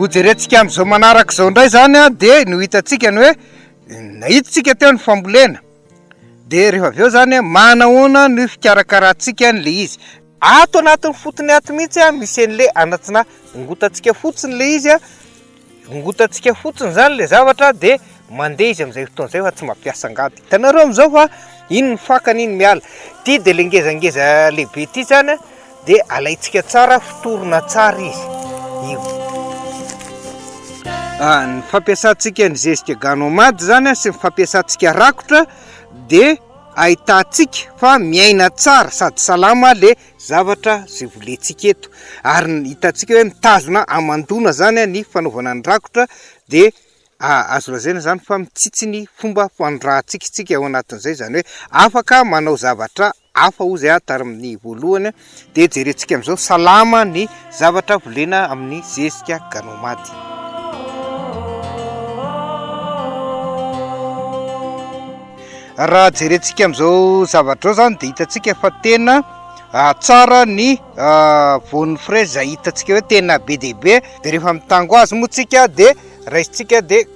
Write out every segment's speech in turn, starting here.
Hojerentsika amin'izao manaraka izao indray izany dia ny ho hitantsika ny hoe nahita teo ny fambolena dia rehefa avy eo izany manahoana ny fikarakarantsika an'ilay izy. Ato anatin'ny fotony ato mihitsy misy an'ilay anatina ongotantsika fotsiny ilay izy. Ongotantsika fotsiny izany ilay zavatra dia mandeha izy amin'izay fotoana izay fa tsy mampiasa angady. Hitanareo amin'izao fa iny ny fakany iny miala. Ity dia ilay ngezangeza lehibe ity izany dia alaintsika tsara, fotorina tsara izy. Io. Ah, ny fampiasantsika ny zezika ganomady izany sy ny fampiasantsika rakotra dia ahitantsika fa miaina tsara sady salama le zavatra izay volentsika eto. Ary hitantsika hoe mitazona hamandoana izany ny fanaovana ny rakotra dia azo lazaina izany fa mitsitsy ny fomba fanondrahantsika isika ao anatin'izay, izany hoe afaka manao zavatra hafa hoy izay aho tamin'ny voalohany, dia jerentsika amin'izao salama ny zavatra volena amin'ny zezika ganomady. Raha jerentsika amin'izao zavatra izao izany dia hitantsika fa tena tsara ny voan'ny fraise izay hitantsika hoe tena be dia be, dia rehefa mitango azy moa tsika dia raisintsika dia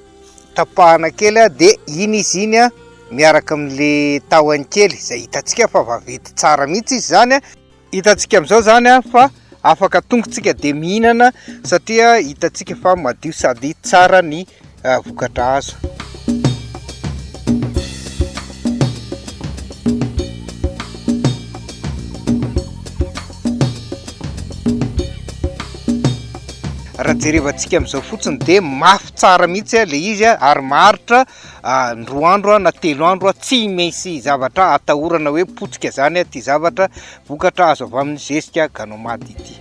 tapahana kely dia iny izy iny miaraka amin'le tahony kely izay hitantsika fa vaventy tsara mihitsy izy izany. Hitantsika amin'izao izany fa afaka tongotsika dia mihinana satria hitantsika fa madio sady tsara ny vokatra azo. Raha jerevantsika amin'izao fotsiny dia mafy tsara mihitsy ilay izy ary maharitra ny roa andro na telo andro, tsy misy zavatra atahorana hoe potika izany ity zavatra vokatra azo avy amin'ny zezika ganomady ity.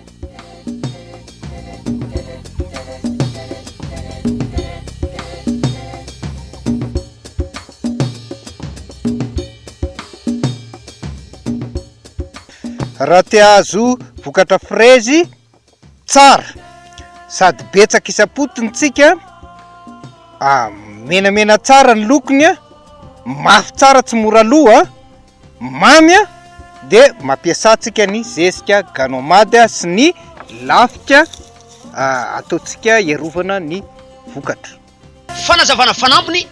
Raha te hahazo vokatra frezy tsara sady betsaka isam-potony tsika, menamena tsara ny lokony, mafy tsara tsy mora lo, mamy, dia mampiasa tsika ny zezika ganomady sy ny lafika ataontsika hiarovana ny vokatra. Fanazavana fanampiny,